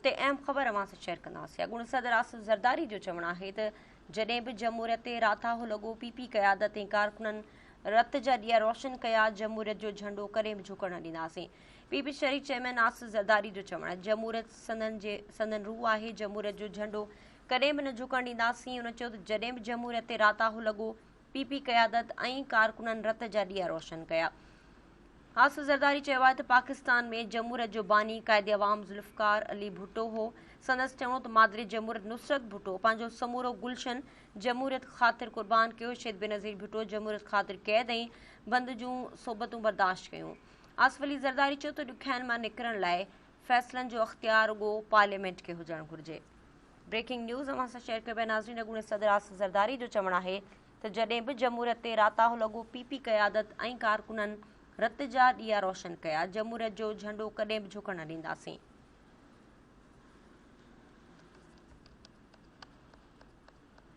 جتي اهم خبر اوهان سان شيئر ڪنداسين. اڳوڻي صدر آصف زرداري جو چوڻ آهي ته جڏهن به جمهوريت تي راتاهو لڳو، پي پي قيادت ۽ ڪارڪنن رت جا ڏيئا روشن ڪيا، جمهوريت جو جهنڊو ڪڏهن به جهڪڻ نه ڏينداسين. پي پي شريڪ چيئرمين آصف زرداري جو چوڻ آهي جمهوريت سندن جي سندن روح آهي، جمهوريت جو جهنڊو ڪڏهن به نه جهڪڻ ڏينداسين. هن چيو ته جڏهن به جمهوريت تي راتاهو لڳو، پي پي قيادت ۽ ڪارڪنن رت جا ڏيئا روشن ڪيا. آصف زرداري چيو آهي ته پاڪستان ۾ جمهوريت جو باني قائد عوام ذوالفقار علي ڀٽو هو. سندس چوڻ هو ته مادر جمهوريت نصرت ڀٽو پنهنجو سمورو گلشن جمهوريت خاطر قربان ڪيو، شهيد بينظير ڀٽو جمهوريت خاطر قيد ۽ بند جون صحبتون برداشت ڪيون. آصف علي زرداري چيو ته ڏکيائين مان نڪرڻ لاء فيصلن جو اختيار رڳو پارليامينٽ کي هجڻ گهرجي. بريڪنگ نيوز اوهان سان شيئر ڪيو پيا ناظرين اڳوڻي صدر آصف زرداري جو چوڻ آهي ته جڏهن به جمهوريت تي راتاهو لڳو پي پي قيادت ۽ ڪارڪنن رت جا ڏيئا روشن ڪيا، جمهوريت جو جهنڊو ڪڏهن به جهڪڻ نه ڏينداسين.